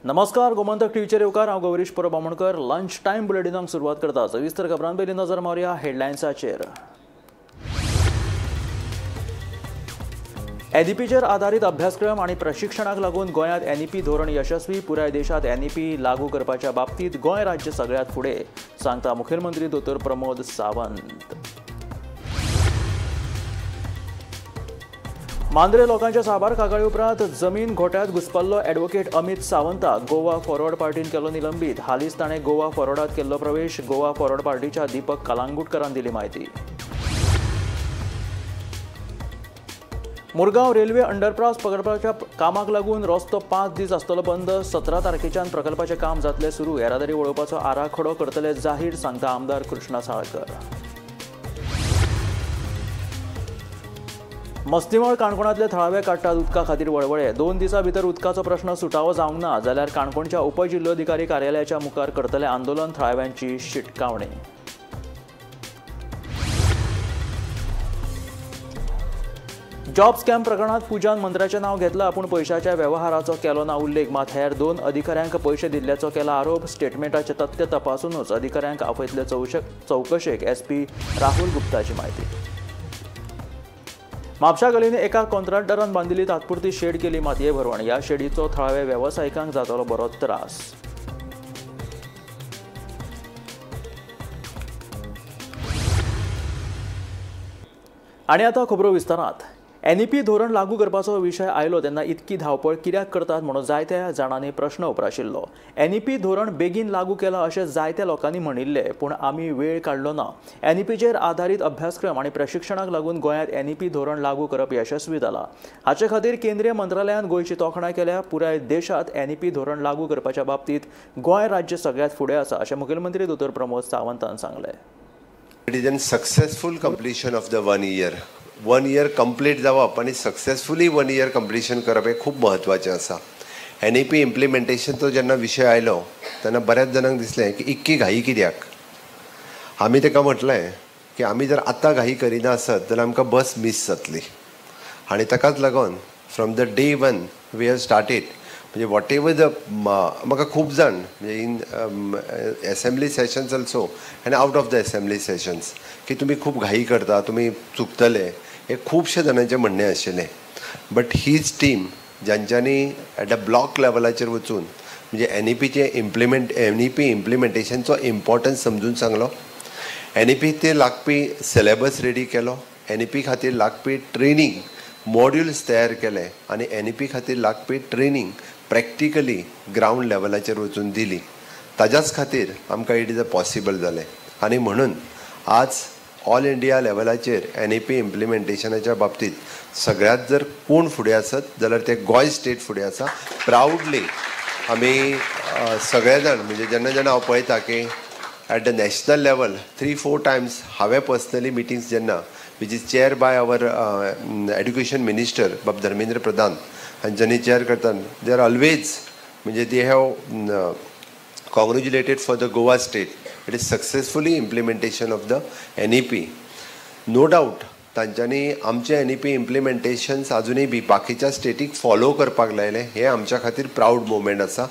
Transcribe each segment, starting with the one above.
नमस्कार, गोमंतक टीव्हीचेर येवकार. हांव गौरीश परब आमोणकर. लंच टायम बुलेटिनाक सुरवात करता. सविस्तर खबरां पयलीं नजर मारुया हेडलायन्साचेर. एनईपीचेर आदारीत अभ्यासक्रम आनी प्रशिक्षणाक लागून गोंयांत एनईपी धोरण यशस्वी. पुराय देशांत एनईपी लागू करपाच्या बाबतींत गोंय राज्य सगळ्यांत फुडें, सांगता मुखेलमंत्री दोतोर प्रमोद सावंत. मांद्रे लोकांच्या साबार कागाळी उपरांत जमीन घोट्यात घुसपल्लो ॲडव्होकेट अमित सावंताक गोवा फॉरवर्ड पार्टीन केलो निलंबीत. हालींच ताणें गोवा फॉरवर्डात केल्लो प्रवेश. गोवा फॉरवर्ड पार्टीच्या दीपक कलांगुटकरान दिली म्हायती. मुरगांव रेल्वे अंडरपास प्रकल्पाच्या कामाक लागून रस्तो 5 दीस आसतलो बंद. 17 तारखेच्यान प्रकल्पाचें काम जातलें सुरू. येरादारी वळोवपाचो आराखडो करतले जाहीर, सांगता आमदार कृष्णा साळकर. मस्तीमळ काणकोणांतले थळावे काडटात उदका खातीर वळवळे. 2 दिसां भितर उदकाचो प्रश्न सुटावो जावंक ना जाल्यार काणकोणच्या उपजिल्लोधिकारी कार्यालयाच्या मुखार करतले आंदोलन. थळाव्यांची शिटकावणी. जॉब स्कॅम प्रकरणात पूजान मंत्र्याचें नांव घेतलां, पूण पयशाच्या वेव्हाराचो केलो ना उल्लेख. मात हेर 2 अधिकाऱ्यांक पयशे दिल्ल्याचो केला आरोप. स्टेटमेंटाचें तथ्य तपासूनच अधिकाऱ्यांक आपयतले चवकशेक एसपी राहुल गुप्ताची म्हायती. म्हापशा गलीने एका कॉन्ट्रॅक्टरान बांदिल्ली तात्पुरती शेड केली मातये भरवण. ह्या शेडीचो थळाव्या वेवसायिकांक जातलो बरोच त्रास. आनी आतां खबरो विस्तारांत. एनईपी धोरण लागू करपाचो विशय आयलो तेन्ना इतकी धांवपळ कित्याक करतात म्हणून जायत्या जाणांनी प्रश्न उप्राशिल्लो. एनईपी धोरण बेगीन लागू केला अशें जायत्या लोकांनी म्हणिल्लें, पूण आमी वेळ काडलो ना. एनईपीचेर आदारीत अभ्यासक्रम आनी प्रशिक्षणाक लागून गोंयांत एनईपी धोरण लागू करप यशस्वी जाला. हाचे खातीर केंद्रीय मंत्रालयान गोंयची तोखणाय केल्या. पुराय देशांत एनईपी धोरण लागू करपाच्या बाबतींत गोंय राज्य सगळ्यांत फुडें आसा, अशें मुखेलमंत्री दोतोर प्रमोद सावंतान सांगलें. It is an successful completion of the 1 year. 1 year complete जावप आनी सक्सेसफुली 1 इयर कंप्लिशन करप हें खूब म्हत्वाचें आसा. एन ई पी इम्प्लिमेंटेशनचो जेन्ना विशय आयलो तेन्ना बऱ्याच जाणांक दिसलें की इतकी घाई कित्याक. आमी ताका म्हटलें की आमी जर आतां घाई करिना आसत जाल्यार आमकां बस मीस जातली. आनी ताकाच लागून from the day 1 we have started. म्हणजे what ever the म्हाका खूब जाण म्हणजे in assembly sessions also आनी out of the assembly sessions की तुमी खूब घाई करता, तुमी चुकतले, हे खुबशे जाणांचें म्हणणें आशिल्लें. बट हीच टीम जांच्यांनी एट अ ब्लॉक लेवलाचेर वचून म्हणजे एन ई पीचें एन ई पी इम्प्लिमेंटेशनचो इम्पॉर्टन्स समजून सांगलो, एन ई पी ते लागपी सिलेबस रेडी केलो, एन ई पी खातीर लागपी ट्रेनींग मॉड्युल्स तयार केले आनी एन ई पी खातीर लागपी ट्रेनींग प्रॅक्टिकली ग्रावंड लेवलाचेर वचून दिली. ताज्याच खातीर आमकां it is a possible जालें. आनी म्हणून आज ऑल इंडिया लेवलाचेर एन ई पी इम्प्लिमेंटेशनाच्या बाबतींत सगळ्यांत जर कोण फुडें आसत जाल्यार ते गोंय स्टेट फुडें आसा. प्रावडली आमी सगळे जाण म्हणजे जेन्ना जेन्ना हांव पळयता की at the national level 3-4 times हांवें पर्सनली मिटिंग्स जेन्ना which is chair by our education minister बाब धर्मेंद्र प्रधान हांच्यांनी चेअर करता, they are always म्हणजे they have congratulated for the Goa state it is successfully implementation of the N E P. No doubt तांच्यांनी आमचें N E P implementations आजुनूय बी बाकीच्या static follow करपाक लायलें, हें आमच्या खातीर प्रावड मुवमेंट आसा.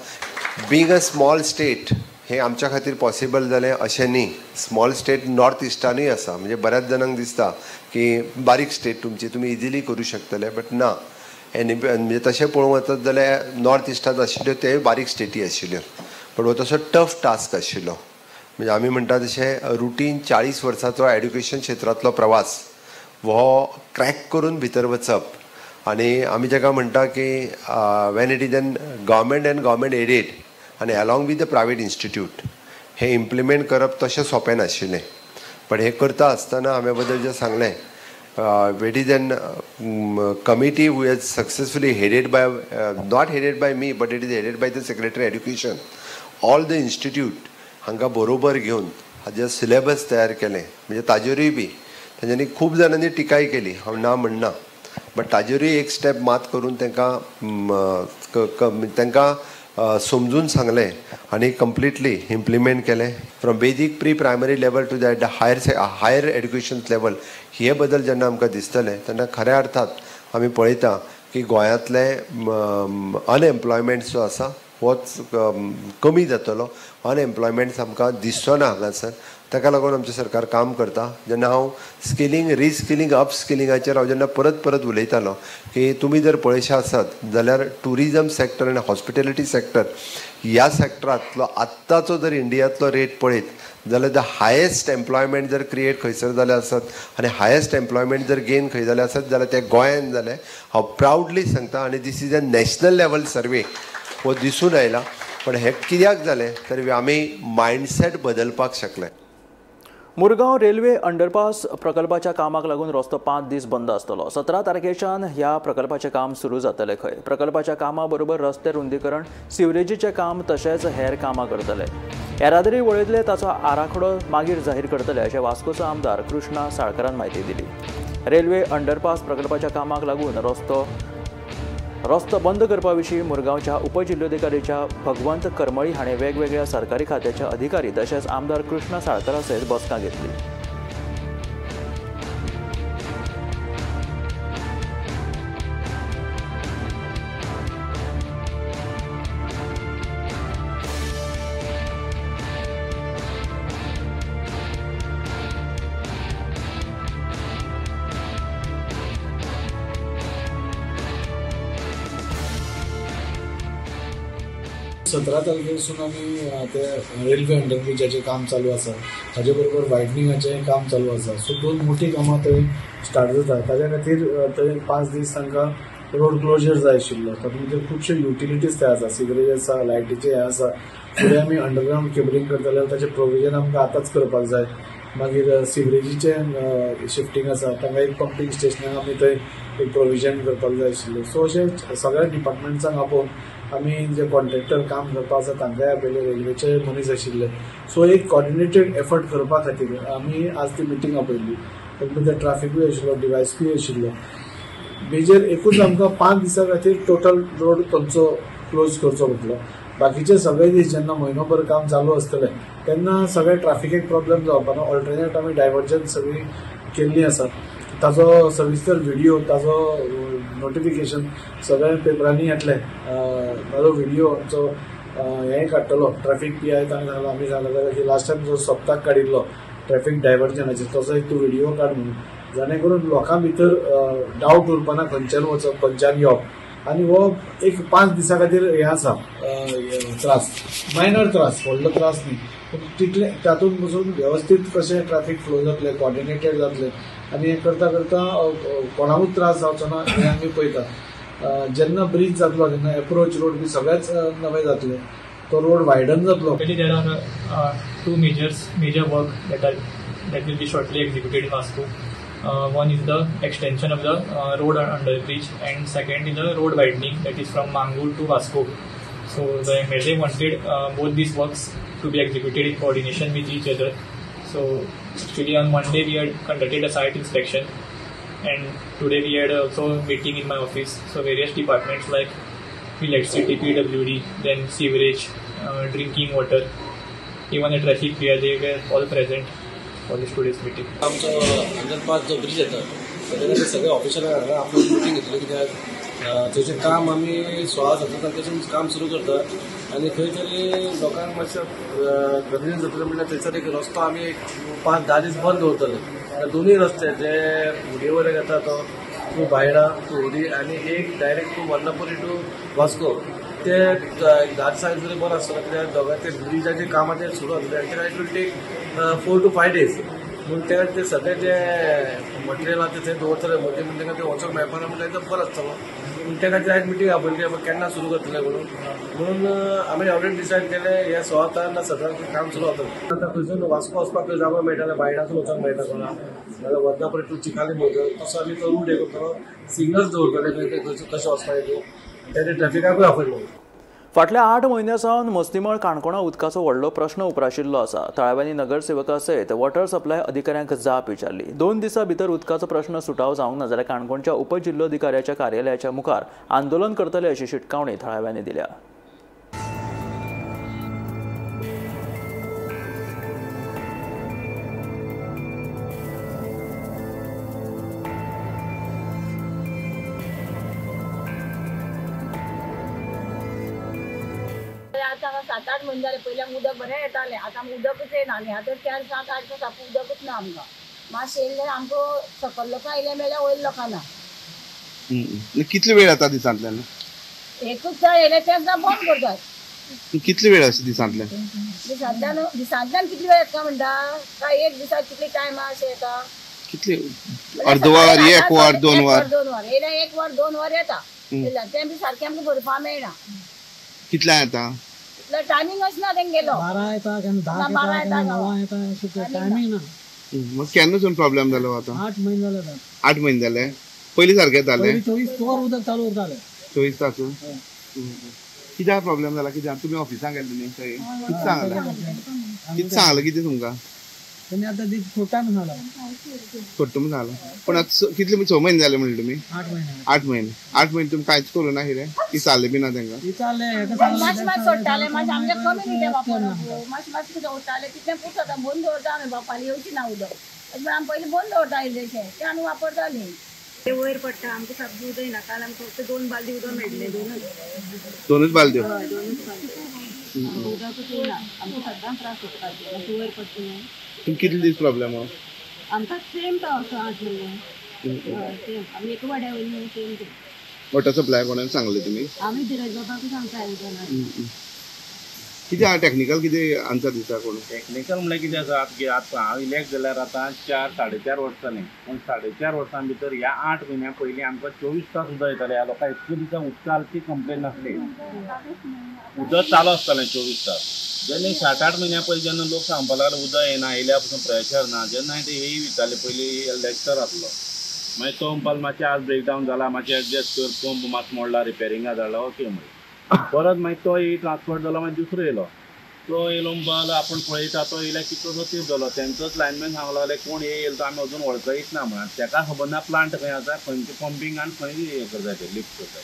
बींग अ स्मॉल स्टेट हें आमच्या खातीर पॉसिबल जालें अशें न्ही. स्मॉल स्टेट नॉर्थ इस्टानूय आसा. म्हणजे बऱ्याच जाणांक दिसता की बारीक स्टेट तुमची, तुमी इजिली करूं शकतले, बट ना. एन ई पी म्हणजे तशें पळोवंक वचत जाल्यार नॉर्थ इस्टांत आशिल्ल्यो त्योय बारीक स्टेटी आशिल्ल्यो, बट हो तसो टफ टास्क आशिल्लो. म्हणजे आमी म्हणटा तशें रुटीन 40 वर्सांचो एड्युकेशन क्षेत्रांतलो प्रवास हो क्रॅक करून भितर वचप. आनी आमी जाका म्हणटा की when it is an government and government aided आनी along with the private institute हें इम्प्लिमेंट करप तशें सोंपें नाशिल्लें. बट हें करता आसतना हांवें बद्दल जें सांगलें, it is an committee who has successfully headed by, not headed by me, but it is headed by the secretary education, all the institute हांकां बरोबर घेवन हाजें सिलेबस तयार केलें. म्हणजे ताजेरूय बी तांच्यांनी खूब जाणांनी टिकाय केली, हांव ना म्हणना, बट ताजेरूय एक स्टेप मात करून तांकां तांकां समजून सांगलें आनी कंप्लिटली इम्प्लिमेंट केलें. From basic pre primary level to that higher education level हे बदल जेन्ना आमकां दिसतले तेन्ना खऱ्या अर्थात आमी पळयता की गोंयांतले अनएम्प्लॉयमेंट जो आसा होच कमी जातलो. अनएम्प्लॉयमेंट आमकां दिसचो ना हांगासर. ताका लागून आमचें सरकार काम करता. जेन्ना हांव स्किलिंग, रिस्किलिंग, अपस्किलिंगाचेर हांव जेन्ना परत परत उलयतालो की तुमी जर पळयशे आसत जाल्यार टुरिजम सेक्टर आनी हॉस्पिटेलिटी सेक्टर ह्या सेक्टरांतलो आत्ताचो जर इंडियांतलो रेट पळयत जाल्यार the highest employment जर क्रिएट खंयसर जालें आसत आनी हायेस्ट एम्प्लॉयमेंट जर गेन खंय जालें आसत जाल्यार तें गोंयान जालें. हांव प्रावडली सांगता आनी this is a national level survey हो दिसून आयला. पण हें कित्याक जालें तर आमी मायंडसेट बदलपाक शकले. मुरगांव रेल्वे अंडरपास प्रकल्पाच्या कामाक लागून रस्तो 5 दीस बंद आसतलो. 17 तारखेच्यान ह्या प्रकल्पाचें काम सुरू जातलें खंय. प्रकल्पाच्या कामा बरोबर रस्ते रुंदीकरण, सिवरेजीचें काम तशेंच हेर कामां करतले. येरादारी वळयतले ताचो आराखडो मागीर जाहीर करतले अशें वास्कोचो आमदार कृष्णा साळकरान म्हायती दिली. रेल्वे अंडरपास प्रकल्पाच्या कामाक लागून रस्तो बंद करपा विशीं मुरगांवच्या उपजिल्होधिकारीच्या भगवंत करमळी हाणें वेगवेगळ्या सरकारी खात्याचे अधिकारी तशेंच आमदार कृष्णा साळकरा सयत बसका घेतली. सतरा तारखेसून आमी ते रेल्वे अंडरब्रिजाचें काम चालू आसा, ताजे बरोबर वायडनिंगाचें काम चालू आसा. सो दोन मोठी कामां थंय स्टार्ट जाता. ताज्या खातीर थंय 5 दीस तांकां रोड क्लोजर जाय आशिल्लो. तातूंत भितर खुबश्यो युटिलिटीज थंय आसा, सिवरेज आसा, लायटीचें हें आसा. फुडें आमी अंडरग्रावंड केबलिंग करतले जाल्यार ताचें प्रोविजन आमकां आतांच करपाक जाय. मागीर सिवरेजीचें शिफ्टींग आसा, तांकां एक पंपींग स्टेशनाक आमी थंय एक प्रोविजन करपाक जाय आशिल्लें. सो अशें सगळ्या डिपार्टमेंट्सांक आपोवन आमी जे कॉन्ट्रॅक्टर काम करपा आसा तांकांय आपयले, रेल्वेचे मनीस आशिल्ले. सो एक कॉर्डिनेटेड एफर्ट करपा खातीर आमी आज ती मिटींग आपयली. तातूंत भितर ट्राफिकूय आशिल्लो, डिवायसपीय आशिल्लो. मेजर एकूच आमकां 5 दिसां खातीर टोटल रोड थंयचो क्लोज करचो पडलो. बाकीचे सगळे दीस जेन्ना म्हयनोभर काम चालू आसतलें तेन्ना सगळे ट्राफिकेक प्रॉब्लम जावपा ना. ऑल्टरनेट आमी डायवर्जन सगळी केल्ली आसा. ताजो सविस्तर व्हिडिओ, ताजो नोटिफिकेशन सगळ्या पेपरांनी येतलें. ताजो व्हिडिओ आमचो हें काडटलो ट्रॅफिक पी I ताणें सांगलां, आमी सांगलां ताका की लास्ट टायम जो सप्ताक काडिल्लो ट्रॅफिक डायवर्जनाचेर तसो एक तूं व्हिडिओ काड म्हणून, जाणे करून लोकां भितर डावट उरपाना खंयच्यान वचप खंयच्यान येवप. आनी हो एक 5 दिसां खातीर हें आसा त्रास, मायनर त्रास, व्हडलो त्रास न्ही, पूण तितले तातूंत पसून वेवस्थीत कशें ट्रॅफिक फ्लो जातलें, कॉर्डिनेटेड जातलें आनी हें करता करता कोणाकूच त्रास जावचो ना हें आमी पळयता. जेन्ना ब्रीज जातलो तेन्ना एप्रोच रोड बी सगळेच नवे जातले, तो रोड वायडन जातलो. There are 2 major work that will be shortly executed in Vasco. One is the extension of the road under bridge and second is the road widening, that is from Mangur to Vasco. So the MLA wanted both these works to be executed in coordination with each other. So actually on Monday we had conducted a site inspection and today we had also a meeting in my office. So various departments like electricity, PWD, then sewerage, drinking water, even the traffic here, they were all present for this today's meeting. आमचो underpass जो bridge येता ताच्या खातीर सगळे ऑफिसरांक आपली meeting घेतली, कित्याक थंयचें काम आमी 16-17 तारखेसून काम सुरू करता आनी खंय तरी लोकांक मातशें गरजेन जातलें म्हणल्यार थंयसर एक रस्तो आमी एक 5-10 दीस बंद दवरतले. दोनूय रस्ते जे हुडी वयल्यान येता तो टू बायणा टू हुडी आनी एक direct two Varunapuri two Vasco, ते 10 दिसांनी तरी बरो आसतलो, कित्याक दोगांय ब्रिजाचें कामाचें सुरू जातलें आनी ते it will take 4 to 5 days. म्हणून ते ते सगळे जे मटेरियल आसा ते थंय दवरतले मदीं, म्हणून तांकां ते वचोंक मेळपाना म्हणल्यार एकदम बरो आसतलो. पूण त्या खातीर आयज मिटींग आपयली केन्ना सुरू करतले म्हणून, म्हणून आमी ऑलरेडी डिसायड केलें हे 16 ना 17 काम सुरू जातलें. आतां खंयसून वास्को वचपाक जागो मेळटा, बायणासून वचोंक मेळटा कोणा, नाल्यार वर्णापुरी टू चिकाली मोजर, तसो आमी तो रूट हे करतलो, सिग्नल्स दवरतले खंय खंयसून कशें वचपाचें, तें ट्रॅफिकाकूय आपयलो. फाटल्या 8 म्हयन्यां सावन मस्तीमळ काणकोणा उदकाचो व्हडलो प्रश्न उप्राशिल्लो आसा. थळाव्यांनी नगरसेवका सयत वॉटर सप्लाय अधिकाऱ्यांक जाप विचारली. 2 दिसां भितर उदकाचो प्रश्न सुटाव जावंक ना जाल्यार काणकोणच्या उपजिल्होधिकाऱ्याच्या कार्यालयाच्या मुखार आंदोलन करतले अशी शिटकावणी थळाव्यांनी दिल्या. सांगा 7-8 म्हयने जाले. पयलीं आमकां उदक बरें येतालें, आतां आमकां उदकूच येना आनी आतां 4-7-8 दीस उदकूच ना आमकां. मातशें येयलें जाल्यार आमकां सकयल लोकां येयलें मेळ्ळ्यार वयल्या लोकां ना. कितले वेळ येता दिसांतल्यान? एकूच येयलें तेंच बंद करतात. कितले वेळ अशें दिसांतल्यान? दिसांतल्यान दिसांतल्यान कितले वेळ येता म्हणटा काय एक दिसाक कितले टायम अशें येता? कितले? अर्द वर, एक वर, 2 वर? 2 वर येयल्यार 1 वर 2 वर येता. तें बी सारकें आमकां भरपा मेळना. कितल्या येता? टायमींग आसना तेंगेलो. 12 येता केन्ना 10 येता 9 येता, अशें टायमींग ना. मग केन्नासून प्रॉब्लेम जालो आतां? 8 म्हयने जाले. 8 म्हयने जाले. पयलीं सारकें येतालें? 24 वर उदक चालू उरतालें. 24 तास. कित्याक प्रॉब्लेम जाला? कित्याक तुमी ऑफिसांत गेल्ले न्ही थंय? कितें सांगलें? कितें सांगलें कितें तुमकां? तेणी आतां सोडटा म्हूण सांगलां. सोडटा म्हूण सांगलां. पूण आतां कितले 6 म्हयने जाले म्हणले तुमी? 8 म्हयने. 8 म्हयने. 8 म्हयने तुमी कांयच करूं ना कितें? विचारलें बी ना तांकां? विचारलें. मातशें मातशें सोडटालें, मातशें आमचें कमी कितें वापरप, मातशें मातशें कितें उरतालें तितलें पुरता. आतां बंद दवरता आमी, बाबा फाल्यां येवची ना उदक अशें म्हणून आमी पयलीं बंद दवरता इल्लेशें, तें आमी वापरतालीं. ते वयर पडटा आमकां सामकें उदक येना. काल आमकां फक्त 2 बालदी उदक मेळ्ळें. दोनूच बालद्यो? हय, 2च बालद्यो. आमकां उदकूच येना, आमकां सद्दां त्रास जाता. वयर पडटा न्हू. तुमकां कितले दीस प्रॉब्लेम हो? आमकां सेम तो असो 8 म्हयने. हय सेम. आमी एका वाड्या वयली न्हू, सेम ते. वॉटर सप्लाय कोणाक सांगलें तुमी? आमी धीरज बाबाकूच सांगता. कितें आहा टॅक्निकल कितें आन्सर दिता कोण? टॅक्निकल म्हणल्यार कितें आसा आतां हांव इलेक्ट जाल्यार आतां 4-4.5 वर्सां जालीं. पूण 4.5 वर्सां भितर ह्या 8 म्हयन्या पयलीं आमकां 24 तास उदक येतालें. ह्या लोकांक इतले दिसां उदकाची कंप्लेन नासली, उदक चालू आसतालें 24 तास. जेन्ना 7-8 म्हयन्या पयलीं जेन्ना लोक सांगपाक लागले उदक येना, येयल्या पसून प्रेशर ना, जेन्ना ते हेय विचारले. पयलीं लेक्चर आसलो, मागीर तो म्हणपाक मातशें आज ब्रेकडावन जाला, मातशें एडजस्ट कर, पंप मातसो मोडला, रिपेरिंगा धाडला, ओके म्हणलें. परत मागीर तो ट्रान्सफर जालो, मागीर दुसरो येयलो. तो येयलो म्हणपाक आपूण पळयता, तो येयल्यार कितलोसो तेंप जालो. तेंचोच लायनमॅन सांगलो लागले कोण येयलो तो आमी अजून वळखयच ना म्हणून. ताका खबर ना प्लांट खंय आसा, खंयचे पंपींग आनी खंय हें करता ते लिफ्ट करता.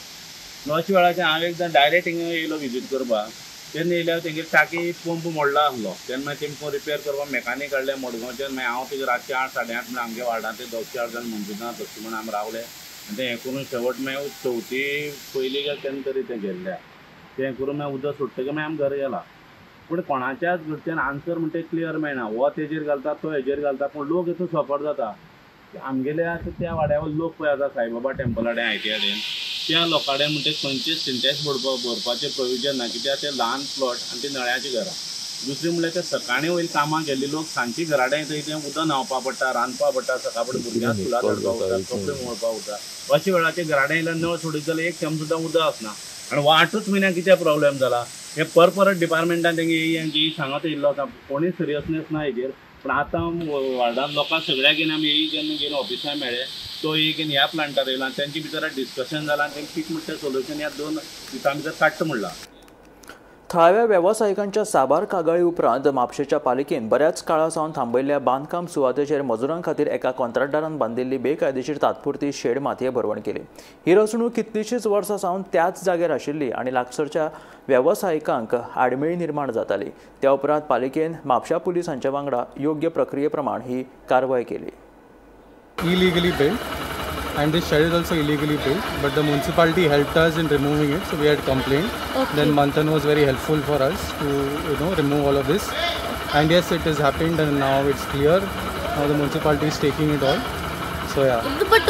अशा वेळाचेर हांव एकदां डायरेक्ट हिंगा येयलो विजीट करपाक. तेन्ना येयल्यार तेंगेर टाकी पंप मोडला आसलो. तेन्ना मागीर तेमकां रिपेर करपाक मॅकानीक हाडले मडगांवच्यान. मागीर हांव तेजे रातचे 8-8:30 म्हणल्यार आमगे वार्डांत ते 2-4 जाण म्हणटा तशें म्हण आमी रावले. आनी तें हें करून शेवट मागीर चवथी पयलीं काय केन्ना तरी तें गेल्लें. तें करून मागीर उदक सोडटकीर मागीर आमी घरा गेला. पूण कोणाच्याच कडच्यान आन्सर म्हणटा क्लियर मेळना. हो तेजेर घालता, तो हेजेर घालता, पूण लोक हितून सफर जाता. आमगेले आतां त्या वाड्यावर लोक पळय आसा साईबाबा टेम्पला कडेन, I T I कडेन, त्या लोकां कडेन म्हणटा खंयचे सिंटेक्स भरपाचें प्रोविजन ना. कित्याक ते ल्हान प्लॉट आनी ते नळ्याचीं घरां. दुसरें म्हणल्यार ते सकाळीं वयले कामाक गेल्ले लोक सांजची घरा कडेन येतकीर तें उदक न्हांवपा पडटा, रांदपा पडटा, सकाळ फुडें भुरग्यांक स्कुलाक धाडपा उरता, कपडे मोळपा उरता. अशा वेळाचेर घरा कडेन येयल्यार नळ सोडीत जाल्यार एक थेंब सुद्दां उदक आसना. आनी 8च म्हयन्याक कितें प्रॉब्लेम जाला हें परत डिपार्टमेंटान तेंगे एई सांगत येयल्लो आसा. कोणूय सिरियसनेस ना हेजेर. पूण आतां वार्डान लोकांक सगळ्याक घेवन आमी एई जेन्ना घेवन ऑफिसान मेळ्ळे, तो एक घेवन ह्या प्लांटार येयलो आनी तेंचे भितर डिस्कशन जालां आनी तेंकां कितें म्हणटा सोल्युशन ह्या 2 दिसां भितर काडटा म्हणलां. थळाव्या वेवसायिकांच्या साबार कागाळी उपरांत म्हापशेच्या पालिकेन बऱ्याच काळा सावन थांबयल्ल्या बांदकाम सुवातेचेर मजुरां खातीर एका कॉन्ट्रॅक्टदारान बांदिल्ली बेकायदेशीर तात्पुरती शेड मातये भरवण केली. ही रचणूक कितलीशीच वर्सां सावन त्याच जाग्यार आशिल्ली आनी लागसरच्या वेवसायिकांक आडमेळी निर्माण जाताली. त्या उपरांत पालिकेन म्हापशा पुलीस हांच्या वांगडा योग्य प्रक्रिये प्रमाण ही कारवाय केली. Illegally built and this shed is also illegally built, but the municipality helped us in removing it, so we had complained. Okay. Then Manthan was very helpful for us to remove all of this, and yes, it has happened and now it's clear. Now the municipality is taking it all. So yeah. But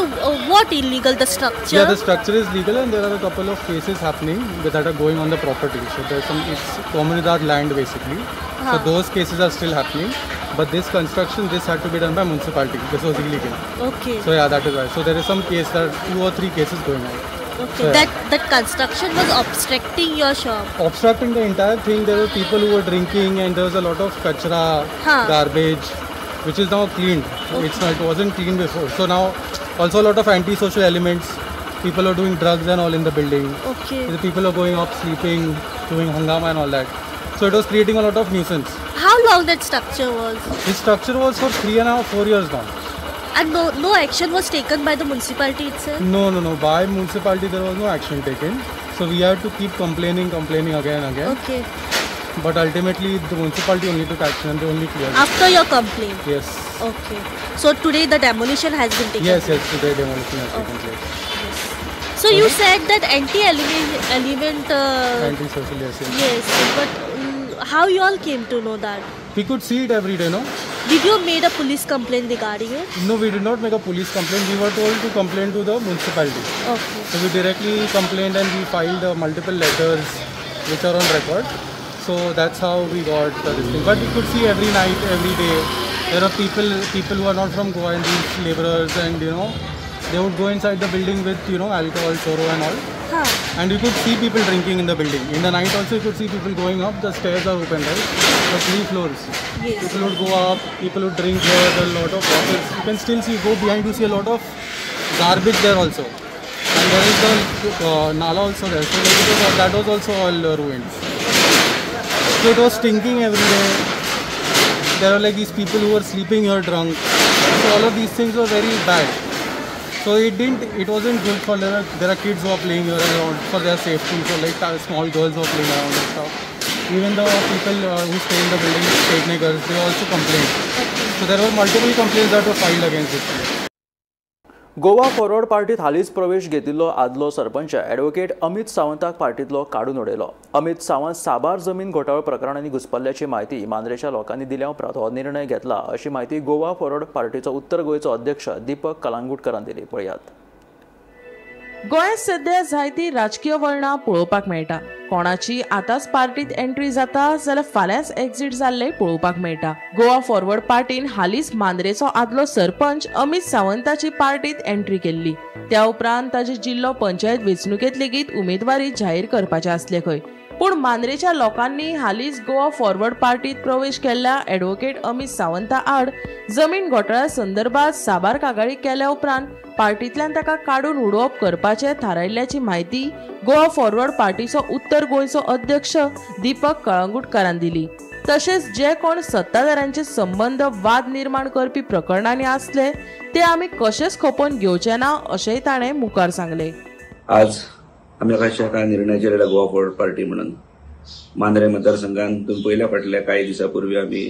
what illegal? The structure? Yeah, the structure is legal and there are a couple of cases happening that are going on the property. So there's some, it's comunidad land basically. Huh. So those cases are still happening. But this construction, this had to be done by municipality. This was illegal. Okay. So yeah, that is why. So there is some case, there are 2 or 3 cases going on. Okay. So, yeah. That construction was obstructing your shop. Obstructing the entire thing. There were people who were drinking and there was a lot of kachra, huh. garbage, which is now cleaned. Okay. It's not, it wasn't cleaned before. So now also a lot of antisocial elements. People are doing drugs and all in the building. Okay. The people are going up, sleeping, doing hangama and all that. So it was creating a lot of nuisance. How long that structure was? This structure was for 3.5-4 years now. And no action was taken by the municipality itself? No, no, no. By municipality there was no action taken. So we had to keep complaining again and again. Okay. But ultimately the municipality only took action and they only cleared it. After your complaint? Yes. Okay. So today the demolition has been taken Yes, place? Yes, today demolition has taken place. Yes. So you said that anti-element... Anti-social, yes, yes. Yes, but How you all came to know that? We could see it every day, no? Did you made a police complaint regarding it? No, we did not make a police complaint. We were told to complain to the municipality. Okay. So we directly complained and we filed multiple letters which are on record. So that's how we got this thing. But we could see every night, every day. There are people who are not from Goa and these laborers, and you know, they would go inside the building with, you know, alcohol, choro and all. Huh. And you could see people drinking in the building. In the night also you could see people going up. The stairs are open, right? The 3 floors. Yes. People would go up, people would drink here, there are a lot of bottles. You can still see, go behind, you see a lot of garbage there also. And there is the nala also there. So like, that was also all ruined. So it was stinking every day. There were like these people who were sleeping here drunk. So all of these things were very bad. So it wasn't good for, there are kids who are playing here around for their safety, so like small girls who are playing around and stuff. Even the people who stay in the building, state neighbors, they also complained. So there were multiple complaints that were filed against this place. Goa forward पार्टीत हालींच प्रवेश घेतिल्लो आदलो sarpanch advocate Amit सावंताक पार्टींतलो काडून उडयलो. अमित सावंत साबार जमीन घोटाळो प्रकरणांनी घुसपल्ल्याची म्हायती मांद्रेच्या लोकांनी दिल्या उपरांत हो निर्णय घेतला अशी म्हायती गोवा फॉरवर्ड पार्टीचो उत्तर गोंयचो अध्यक्ष दीपक कलांगुटकरान दिली. पळयात. गोंयांत सध्या जायती राजकीय वळणां पळोवपाक मेळटा. कोणाची आतांच पार्टीत एंट्री जाता जाल्यार फाल्यांच एक्झिट जाल्ले पळोवपाक मेळटा. गोवा फॉरवर्ड पार्टीन हालींच मांद्रेचो आदलो सरपंच अमित सावंताची पार्टीत एंट्री केल्ली. त्या उपरांत ताची जिल्लो पंचायत वेंचणुकेंत लेगीत उमेदवारी जाहीर करपाचे आसले खंय. पूण मांद्रेच्या लोकांनी हालींच गोवा फॉरवर्ड पार्टीत प्रवेश केल्ल्या ॲडव्होकेट अमित सावंता आड जमीन घोटाळ्या संदर्भात साबार कागाळी केल्या उपरांत पार्टींतल्यान ताका काडून उडोवप करपाचें थारायिल्ल्याची म्हायती गोवा फॉरवर्ड पार्टीचो उत्तर गोंयचो अध्यक्ष दीपक कळंगुटकरान दिली. तशेंच जे कोण सत्ताधाऱ्यांचे संबंद वाद निर्माण करपी प्रकरणांनी आसले ते आमी कशेंच खपोवन घेवचे ना अशेंय ताणें मुखार सांगलें. आज आमी अशा एका निर्णयाचेर आयला गोवा फॉरवर्ड पार्टी म्हणून मांद्रे मतदारसंघात पयल्या फाटल्या कांय दिसां पूर्वी आमी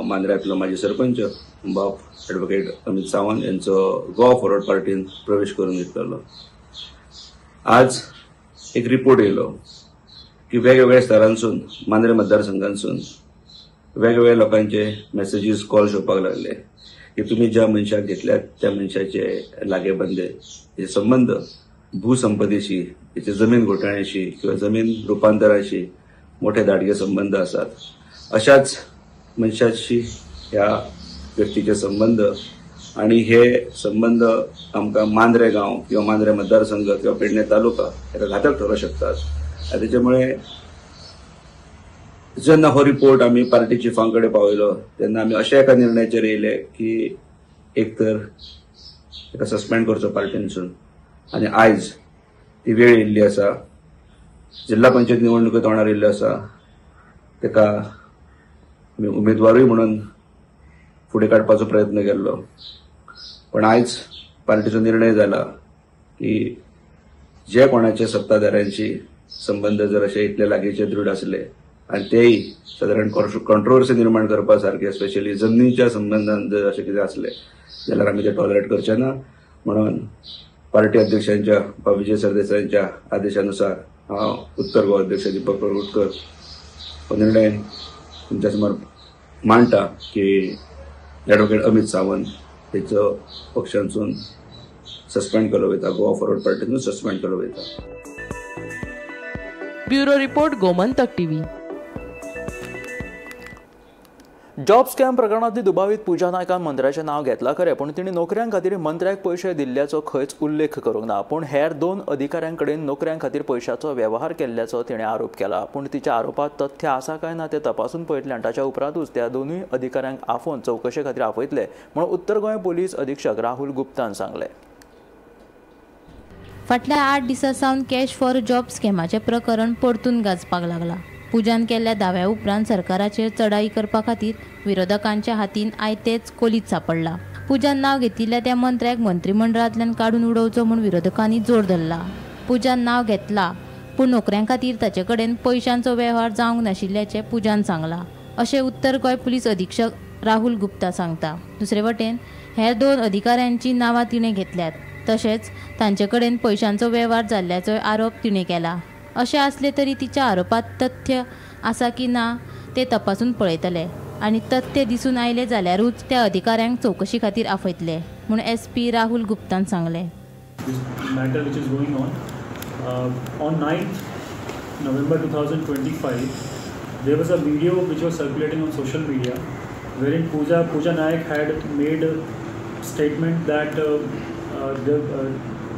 मांद्र्यांतलो माजी सरपंच बाब ॲडव्होकेट अमित सावंत यांचो गोवा फॉरवर्ड पार्टीन प्रवेश करून घेतलेलो. आज एक रिपोर्ट येयलो की वेगवेगळ्या स्तरांसून मांद्रे मतदारसंघांसून वेगवेगळ्या लोकांचे मॅसेजीस कॉल्स येवपाक लागले की तुमी ज्या मनशाक घेतल्यात त्या मनशाचे लागेबंदे हे संबंद भूसंपदेशी, त्याचे जमीन घोटाळ्याशी किंवा जमीन रुपांतराशी मोठे दाडगे संबंध आसात. अशाच मनशाशी ह्या व्यक्तीचे संबंध आणि हे संबंध आमकां मांद्रे गांव किंवा मांद्रे मतदारसंघ किंवा पेडणे तालुका हेका घातक ठरू शकतात. आनी तेच्यामुळे जेन्ना हो रिपोर्ट आमी पार्टी चिफां कडेन पावयलो तेन्ना आमी अशा एका निर्णयाचेर येयले की एक तर ताका सस्पेंड करचो पार्टीनसून. आनी आयज ती वेळ येयल्ली आसा, जिल्हा पंचायत निवडणुके तोंडार येयल्ल्यो आसा, ताका आमी उमेदवारूय म्हणून फुडें काडपाचो प्रयत्न केल्लो. पण आयज पार्टीचो निर्णय जाला की जे कोणाचे सत्ताधाऱ्यांशी संबंध जर अशे इतले लागींचे दृढ आसले आनी तेय सादारण कॉन्ट्रोवर्सी निर्माण करपा सारके स्पेशली जमनीच्या संबंधान जर अशें कितें आसलें जाल्यार आमी ते टॉलरेट करचे ना. म्हणून पार्टी अध्यक्षांच्या विजय सरदेसायांच्या आदेशानुसार हांव उत्तर गोवा अध्यक्ष दीपक कळंगुटकर हो निर्णय तुमच्या समोर मांडटा की ॲडव्होकेट अमित सावंत हेचो पक्षांसून सस्पेंड केलो वयता, गोवा फॉरवर्ड पार्टीतून सस्पेंड केलो वयता. Bureau report, Gomantak TV. Job scam प्रकरणांतली दुबावीत पूजा नायकान मंत्र्याचें नांव घेतलां खरें, पूण तिणें नोकऱ्यां खातीर मंत्र्याक पयशे दिल्ल्याचो खंयच उल्लेख करूंक ना. पूण हेर 2 अधिकाऱ्यां कडेन नोकऱ्यां खातीर पयशाचो वेव्हार केल्ल्याचो तिणें आरोप केला. पूण तिच्या आरोपांत तथ्य आसा काय ना तें तपासून पळयतलें आनी ताच्या उपरांतूच त्या दोनूय अधिकाऱ्यांक आफोवन चवकशे खातीर आपयतले म्हूण उत्तर गोंय पोलीस अधीक्षक राहुल गुप्तान सांगलें. फाटल्या 8 दिसां सावन कॅश फॉर जॉब स्कॅमाचें प्रकरण परतून गाजपाक लागलां. पूजान केल्ल्या दाव्या उपरांत सरकाराचेर चढाई करपा खातीर विरोधकांच्या हातीन आयतेच कोलीत सापडला. पूजान नांव घेतिल्ल्या त्या मंत्र्याक मंत्रिमंडळांतल्यान काडून उडोवचो म्हूण विरोधकांनी जोर धरला. पूजान नांव घेतला पूण नोकऱ्यां खातीर ताचे कडेन पयशांचो वेव्हार जावंक नाशिल्ल्याचें पूजान सांगलां अशें उत्तर गोंय पुलीस अधीक्षक राहुल गुप्ता सांगता. दुसरे वटेन हेर 2 अधिकाऱ्यांची नांवां तिणें घेतल्यात, तशेंच तांचे कडेन पयशांचो वेव्हार जाल्ल्याचोय आरोप तिणें केला. अशें आसलें तरी तिच्या आरोपांत तथ्य आसा की ना ते तपासून पळयतले आनी तथ्य दिसून आयले जाल्यारूच त्या अधिकाऱ्यांक चवकशी खातीर आफयतले म्हूण एसपी राहुल गुप्तान सांगलें. Matter which is going on on 9th November 2025, there was a video which was circulating on social media wherein Pooja Naik had made a statement that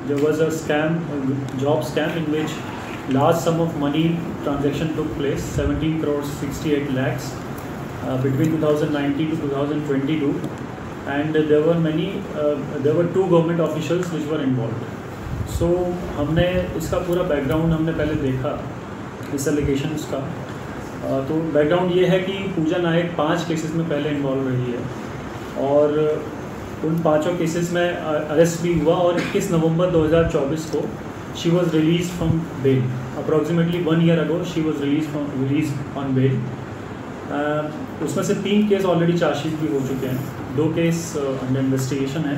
there was a scam, a job scam in which large sum of money transaction took place, 17 crores 68 lakhs between 2019 to 2022, and there were many, there were two government officials which were involved. So हमने इसका पूरा background हमने पहले देखा इस allegations का. तो background ये है कि पूजा नायक 5 केसेस में पहले इन्वॉल्व रही है और उन 5 केसेस में अरेस्ट भी हुआ और 21 नवंबर 2024 को she was release from bail. Approximately 1 year ago she was release on bail. उसमें से 3 केस ऑलरेडी चार्जशीट भी हो चुके हैं, 2 केस अंडर इन्वेस्टिगेशन है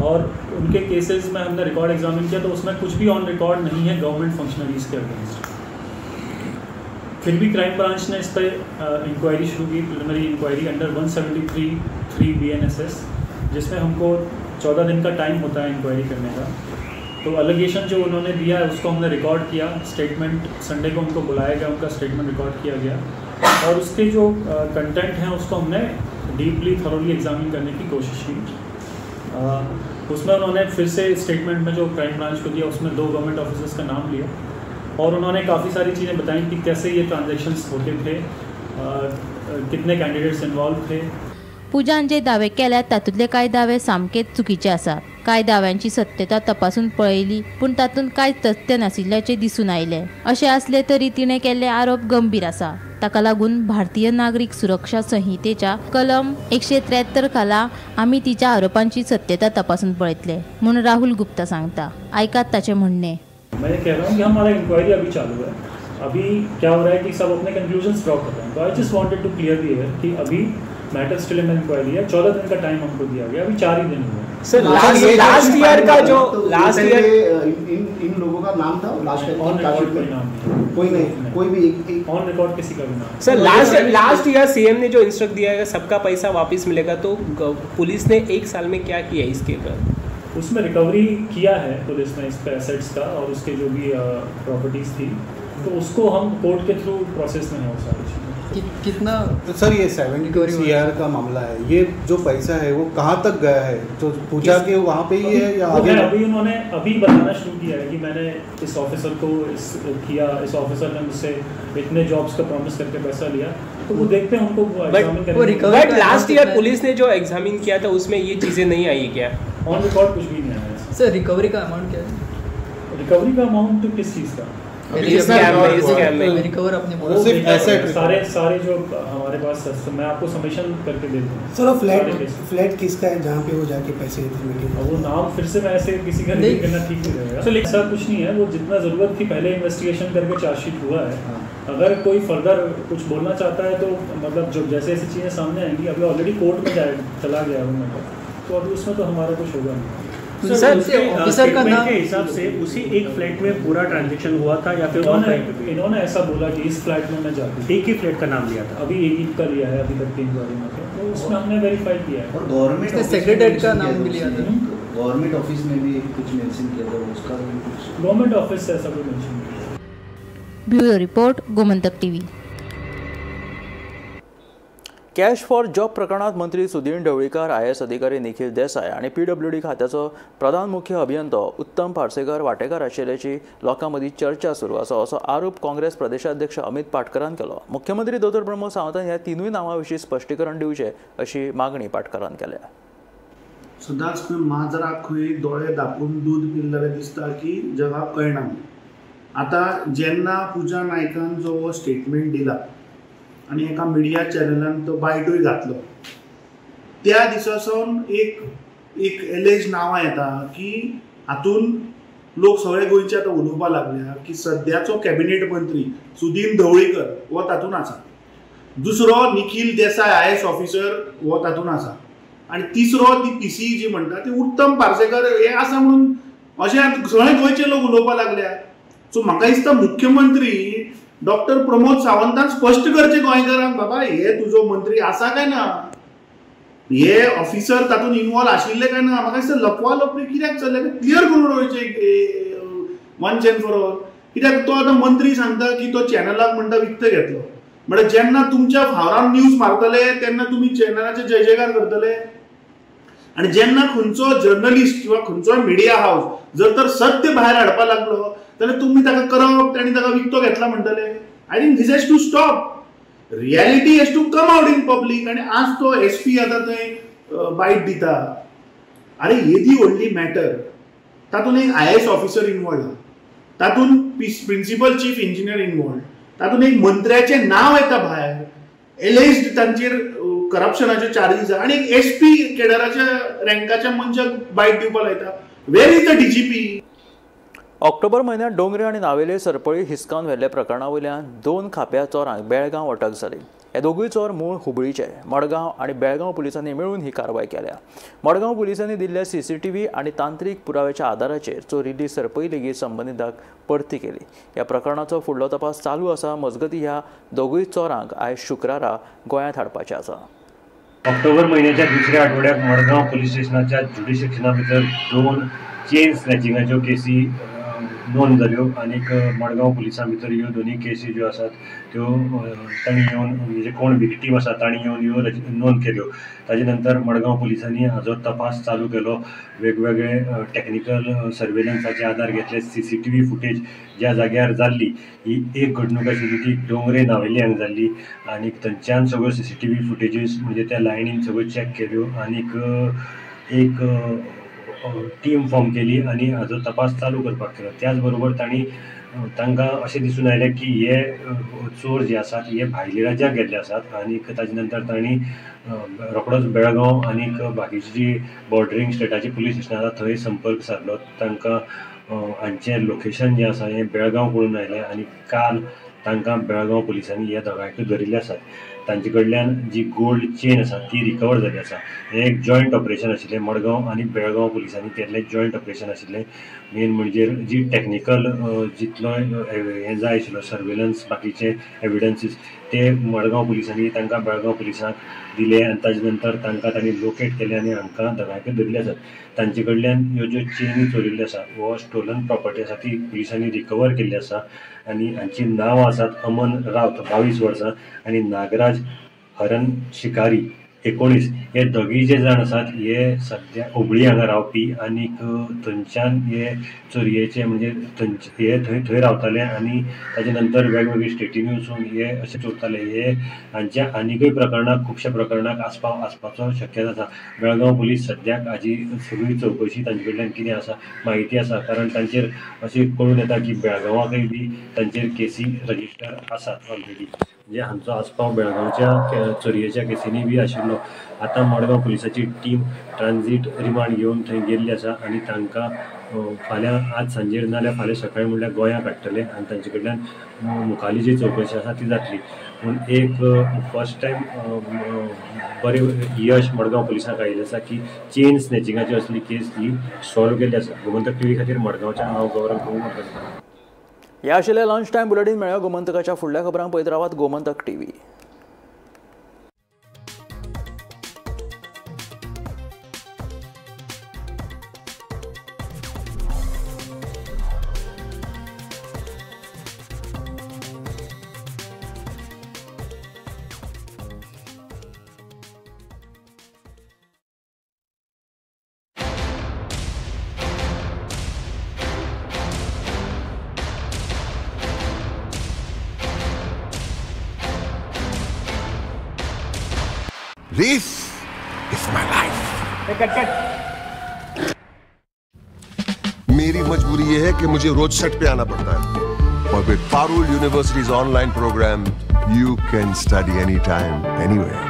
और उनके केसेस में हमने रिकॉर्ड एग्जामिन किया तो उसमें कुछ भी ऑन रिकॉर्ड नहीं है गवर्नमेंट फंक्शनरीज के अगेंस्ट. फिर भी क्राइम ब्रांच ने इस पर इंक्वायरी शुरू की, प्रिलिमिनरी इंक्वायरी अंडर 173(3) BNSS, जिसमें हमको 14 दिन का टाइम होता है इंक्वायरी करने का. तो एलिगेशन जो उन्होंने दिया है उसको हमने रिकॉर्ड किया, स्टेटमेंट संडे को उनको बुलाया गया, उनका स्टेटमेंट रिकॉर्ड किया गया और उसके जो कंटेंट हैं उसको हमने डीपली थरोली एग्जामिन करने की कोशिश की. उसमें उन्होंने फिर से स्टेटमेंट में जो क्राइम ब्रांच को दिया उसमें 2 गवर्नमेंट ऑफिसर्स का नाम लिया और उन्होंने काफ़ी सारी चीज़ें बताई कि कैसे ये ट्रांजेक्शन्स होते थे, कितने कैंडिडेट्स इन्वॉल्व थे. पूजान जे दावे केल्यात तातूंतले कांय दावे सामकेच चुकीचे आसात. कांय दाव्यांची सत्यता तपासून पळयली पूण तातूंत कांय तथ्य नाशिल्ल्याचें दिसून आयलें. अशें आसलें तरी तिणें केल्ले आरोप गंभीर आसा. ताका लागून भारतीय नागरीक सुरक्षा संहितेच्या कलम 173 खाला आमी तिच्या आरोपांची सत्यता तपासून पळयतले म्हूण राहुल गुप्ता सांगता. आयकात ताचें म्हणणें. मैं कह रहा हूँ कि हमारा इंक्वायरी अभी चालू है. अभी क्या हो रहा है कि सब अपने कंक्लूजन्स ड्रॉ कर रहे हैं. तो I just wanted to clear the air कि अभी मैटर स्टिल इन इंक्वायरी है. 14 दिन का टाइम हमको दिया गया, अभी 4 ही दिन हुए. सर लास्ट ईयर का जो लास्ट ईयर इन लोगों का नाम था लास्ट ईयर ऑन रिकॉर्ड कोई नाम नहीं, कोई नहीं, कोई भी एक ऑन रिकॉर्ड किसी का भी नाम. सर लास्ट ईयर सीएम ने जो इंस्ट्रक्ट दिया है सबका पैसा वापस मिलेगा, तो पुलिस ने 1 साल में क्या किया इसके ऊपर? उसमें रिकवरी किया है पुलिस ने इस पे एसेट्स का और उसके जो भी प्रॉपर्टीज़ थी, तो उसको हम कोर्ट के थ्रू प्रोसेस में है वो सारी चीज़ें. कितना सर ये 70 CR का मामला है, ये जो पैसा है वो कहाँ तक गया है? तो पूजा के वहाँ पे ही है या आगे? अभी उन्होंने अभी बताना शुरू किया है कि मैंने इस ऑफिसर को इस किया, इस ऑफिसर ने मुझसे इतने जॉब्स का प्रॉमिस करके पैसा लिया, तो वो देखते हैं उनको एग्जामिन करेंगे. बट लास्ट ईयर पुलिस ने जो एग्जामिन किया था उसमें ये चीज़ें नहीं आई क्या? ऑन रिकॉर्ड कुछ भी नहीं आया. सर रिकवरी का अमाउंट क्या है? रिकवरी का अमाउंट किस चीज़ का? रिकवर अपने सारे सारे जो हमारे पास, मैं आपको सबमिशन करके दे दूँ. सर फ्लैट किसका है जहाँ पे वो जाके पैसे देते? वो नाम फिर से मैं ऐसे किसी का रिवील करना ठीक नहीं रहेगा. सर ऐसा कुछ नहीं है, वो जितना ज़रूरत थी पहले इन्वेस्टिगेशन करके चार्जशीट हुआ है. अगर कोई फर्दर कुछ बोलना चाहता है तो मतलब जो जैसे ऐसी चीज़ें सामने आएंगी, अभी ऑलरेडी कोर्ट में चला गया है वो मैटर, तो अभी उसमें तो हमारा कुछ होगा नहीं. सर ऑफिसर का नाम के हिसाब से उसी एक फ्लैट में पूरा ट्रांजैक्शन हुआ था या फिर इन्होंने ऐसा बोला कि इस फ्लैट में मैं जाती हूँ, एक ही फ्लैट का नाम लिया था? अभी एक ही का लिया है अभी तक इंक्वायरी में, तो उसमें हमने वेरीफाई किया है. और गवर्नमेंट सेक्रेटरी का नाम भी लिया था, गवर्नमेंट ऑफिस में भी कुछ मेंशन किया था, उसका भी कुछ गवर्नमेंट ऑफिस से ऐसा कोई मेंशन नहीं. Bureau report, Gomantak TV. Cash for job प्रकरणात मंत्री सुदीन ढवळीकर, IAS अधिकारी निखिल देसाय आनी PWD खात्याचो प्रधान मुख्य अभियंतो उत्तम पार्सेकर वाटेकार आशिल्ल्याची लोकां मदीं चर्चा सुरू आसा असो आरोप काँग्रेस प्रदेशाध्यक्ष अमित पाटकरान केलो. मुख्यमंत्री दोतोर प्रमोद सावंतान ह्या तिनूय नांवां विशीं स्पश्टीकरण दिवचें अशी मागणी पाटकरान केल्या. सदांच खंय माजराक खंय दोळे धापून दूध पिलें जाल्यार दिसता की जगाक कळना. आतां जेन्ना पूजा नायकान जो हो स्टेटमेंट दिला आनी एका मिडिया चॅनलान तो बायटूय घातलो, त्या दिसा सावन एक एक एलेज नांवां येता की हातून लोक सगळे गोंयचे आतां उलोवपाक लागल्या की सद्याचो कॅबिनेट मंत्री सुदीन ढवळीकर हो तातूंत आसा, दुसरो निखील देसाय IAS officer हो तातूंत आसा, आनी तिसरो ती PCE जी म्हणटा ती उत्तम पार्सेकर हे आसा म्हणून अशें आतां सगळे गोंयचे लोक उलोवपाक लागल्या. सो म्हाका दिसता मुख्यमंत्री डॉक्टर प्रमोद सावंतान स्पश्ट करचें गोंयकारांक, बाबा हे तुजो मंत्री आसा काय ना, हे ऑफिसर तातूंत इनवॉल्व आशिल्ले काय ना. म्हाका दिसता लपवा लपवी कित्याक चल्लें, क्लियर करून उडोवचें वन्स एंड फॉर ऑल. कित्याक तो आतां मंत्री सांगता की तो चॅनलाक म्हणटा विकतो घेतलो, म्हळ्यार जेन्ना तुमच्या फावरान न्यूज मारतले तेन्ना तुमी चॅनलाचे जय जयकार करतले, आनी जेन्ना खंयचो जर्नलिस्ट किंवा खंयचो मिडिया हावस जर तर सत्य भायर हाडपाक लागलो जाल्यार तुमी ताका करप आनी ताका विकतो घेतला म्हणटले. I think this has to stop, reality has to come out in public. आनी आज तो एस पी आतां थंय बायट दिता. अरे येदी व्हडली मॅटर, तातूंत एक IAS officer involve, तातूंत प्रिन्सिपल चीफ इंजिनियर इनवॉल्व, तातूंत एक मंत्र्याचें नांव येता भायर, एलेज्ड तांचेर करप्शनाचे चार्जीस, आनी एक एस पी केडराच्या रँकाच्या मनशाक बायट दिवपाक लायता. Where is the DGP? October म्हयन्यांत डोंगरे आनी नावेले सरपळी हिसकावन व्हेल्ल्या प्रकरणा वयल्यान 2 खाप्या चोरांक बेळगांव अटक जाली. हे दोगूय चोर मूळ हुबळीचे. मडगांव आनी बेळगांव पुलिसांनी मेळून ही कारवाय केल्या. मडगांव पुलिसांनी दिल्ल्या CCTV आनी तांत्रीक पुराव्याच्या आदाराचेर चोरिल्ली सरपळी लेगीत संबंदितांक परती केली. ह्या प्रकरणाचो फुडलो तपास चालू आसा. मजगतीं ह्या दोगूय चोरांक आयज शुक्रारा गोंयांत हाडपाचें आसा. ऑक्टोबर म्हयन्याच्या दुसऱ्या आठवड्याक मडगांव पुलीस स्टेशनाच्या ज्युडिशिक्शना भितर 2 चेन स्नॅचिंगाच्यो केसी नोंद जाल्यो आनीक मडगांव पुलिसां भितर ह्यो दोनूय केसी ज्यो आसात त्यो तांणी येवन म्हणजे कोण विक्टीम आसा तांणी येवन ह्यो नोंद केल्यो. ताजे नंतर मडगांव पुलिसांनी हाजो तपास चालू केलो. वेगवेगळे टॅक्निकल सर्वेलन्साचे आदार घेतले. CCTV footage ज्या जाग्यार जाल्ली ही एक घडणूक आशिल्ली ती डोंगरे नावेली हांगा जाल्ली आनीक थंयच्यान सगळ्यो CCTV footages म्हणजे त्या लायनीन सगळ्यो चॅक केल्यो आनीक एक टीम फॉर्म केली आनी हाजो तपास चालू करपाक केलो. त्याच बरोबर तांणी तांकां अशें दिसून आयलें की हे चोर जे आसात हे भायल्या राज्यांत गेल्ले आसात आनीक ताजे नंतर तांणी रोखडोच बेळगांव आनीक बाकीची जी बॉर्डरींग स्टेटाची पुलीस स्टेशनां आसा थंय संपर्क सादलो. तांकां हांचें लोकेशन जें आसा हें बेळगांव कळून आयलें आनी काल तांकां बेळगांव पुलिसांनी ह्या दोगांयकूय धरिल्ले आसात. तांचे कडल्यान जी गोल्ड चेन आसा ती रिकवर जाल्ली आसा. हें एक जॉयंट ऑपरेशन आशिल्लें, मडगांव आनी बेळगांव पुलिसांनी केल्लें जॉयंट ऑपरेशन आशिल्लें. मेन म्हणजे जी टॅक्निकल जितलो हें जाय आशिल्लो सर्वेलन्स बाकीचे एविडन्सीस ते मडगांव पुलिसांनी तांकां बेळगांव पुलिसांक दिले आनी ताजे नंतर तांकां तांणी लोकेट केले आनी हांकां दोगांयकूय धरिल्ले आसात. तांचे कडल्यान ह्यो ज्यो चेनी चोरिल्ल्यो आसा वो स्टोलन प्रॉपर्टी आसा ती पुलिसांनी रिकवर केल्ली आसा आनी हांची नांवां आसात अमन रावत 22 वर्सां आनी नागराज हरन शिकारी 19. हे दोगीय जे जाण आसात हे सद्या हुबळी हांगा रावपी आनीक थंयच्यान हे चोरयेचे म्हणजे हे थंय थंय रावताले आनी ताजे नंतर वेगवेगळे स्टेटींनी वचून हे अशे चोरताले. हे हांच्या आनीकय प्रकरणाक खुबश्या प्रकरणाक आसपाव आसपाचो शक्यता आसा. बेळगांव पुलीस सद्याक हाजी सगळी चवकशी तांचे कडल्यान कितें आसा म्हायती आसा, कारण तांचेर अशें कळून येता की बेळगांवाकय बी तांचेर केसी रजिस्टर आसात ऑलरेडी. म्हणजे हांचो आसपाव बेळगांवच्या चोरयेच्या केसींनी बी आशिल्लो. आतां मडगांव पुलिसाची टीम ट्रान्झीट रिमांड घेवन थंय गेल्ली आसा आनी तांकां फाल्यां आज सांजेर नाजाल्यार फाल्यां सकाळीं म्हणल्यार गोंया काडटले आनी तांचे कडल्यान मुखाली जी चवकशी आसा ती जातली. पूण एक फर्स्ट टायम बरें यश मडगांव पुलिसांक आयिल्लें आसा की चेन स्नॅचिंगाची असली केस ही सॉल्व केल्ली आसा. गोमंतक टीव्ही खातीर मडगांवच्यान हांव गौरव प्रभू. ह्या आशिल्लें लंच टायम बुलेटीन. मेळ्ळ्या गोमंतकाच्या फुडल्या खबरांक पळयत रावात Gomantak TV. This is my life. Cut cut. मेरी मजबूरी ये है कि मुझे रोज सेट पे आना पड़ता है और with Parul University's online program, you can study anytime, anywhere.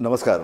नमस्कार.